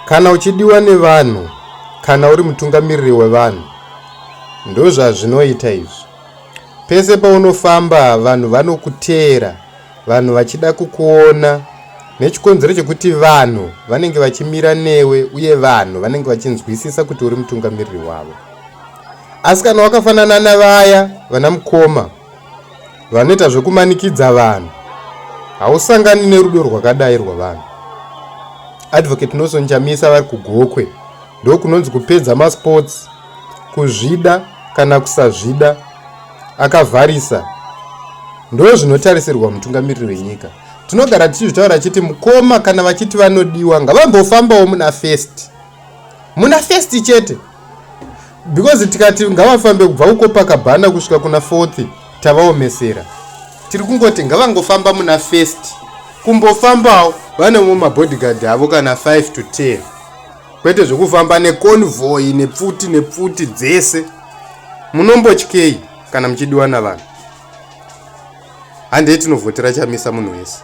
Kana uchidiwa nevanhu, kana uri mutungamiriri wevanhu, ndozvazvinoita izvi. Pese paunofamba vanhu vanokuteera, vanhu vachida kukuona nechikonzero chekuti vanhu vanenge vachimira newe uye vanhu vanenge vachinzwisisa kuti uri mutungamiriri wavo. Asi kana wakafanana navaya vana mukoma vanoita zvekumanikidza vanhu, hausangani nerudo rwakadai rwavanhu. Advocate Nelson Chamisa vari kuGokwe ndokunonzi kupedza masports, kuzvida kana kusazvida, akavharisa. Ndozvinotarisirwa mutungamiriri wenyika. Tinogara tichizvitaura chiti mukoma kana vachiti vanodiwa ngavambofambawo muna first. Muna first chete. Because tikati ngavafambe kubva kuCopacabana kusvika kuna fourth tavaomesera. Tiri kungoti ngavangofamba muna first. Kumbofambawo vanemo mabodyguard avo kana 5 to 10. Kwete zvekufamba neconvoy nepfuti nepfuti dzese. Munombotyei kana muchidiwa navanhu? Handei tinovhotera Chamisa munhu wese.